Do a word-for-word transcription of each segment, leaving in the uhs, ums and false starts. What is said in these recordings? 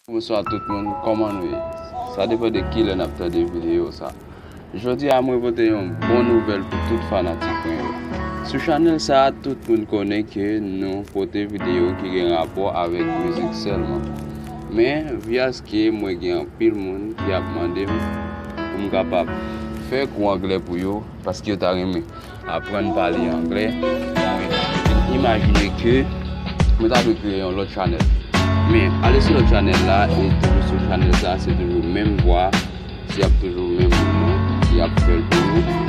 Bonswa tout moun, kòman nou ye? Sa depann de kilè n ap tande videyo sa. Jodi a mwen pote yon bon nouvèl pou tout fanatik mwen yo. Sou chanèl sa a, tout moun konnen ke nou pote videyo ki gen rapò avèk mizik sèlman. Men, vyaske mwen gen anpil moun ki ap mande m pou m kapab fè kou anglè pou yo, paske yo ta renmen aprann pale anglè. Mwen imajine ke mwen ta dwe kreye yon lòt chanèl. Men, ale sou lòt chanèl la, e toujou sou chanèl sa, se toujou menm vwa, se ap toujou menm moun nan ki ap fè l pou nou.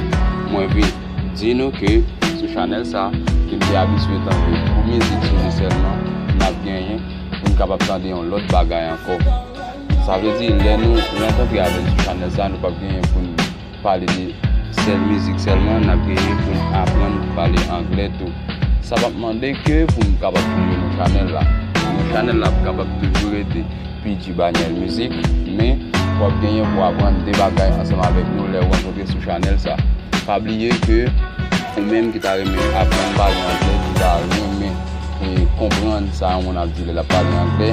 Mwen vin di nou ke sou chanèl sa, ke m te abitye tande pou mizik sou li sèlman, n ap genyen pou n kapab tande yon lòt bagay ankò. Sa vle di, lè nou rankontre avè l sou chanèl sa, nou p ap genyen pou n pale de sèl mizik sèlman, n ap genyen pou n aprann pale anglè tou. Sa p ap mande ke pou m kapab chanje non chanèl la. Non chanèl la ap kapab toujou rete P J Banyèl Mizik, men w ap genyen pou aprann de bagay ansanm avèk nou lè w rankontre sou chanèl sa. Pa bliye ke ou menm ki ta renmen aprann pale anglè, ki ta renmen e konprann sa yon moun ap di lè l ap pale anglè,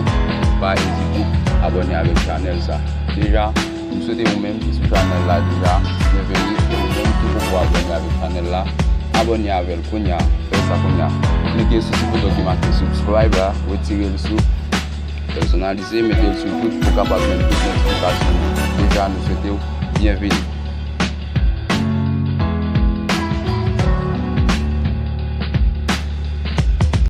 pa ezite abòne avèk chanèl sa. Deja, m swete ou menm ki sou chanèl la deja, byenveni, e ou menm ki poko abòne avèk chanèl la, abòne avè l kounye a, fè sa kounye a. Klike sou ti bouton ki make subscribe la, retire l sou pèsonalize, mete l sou tout pou w kapab jwenn tout notifikasyon nou. Deja, nou swete w byenveni.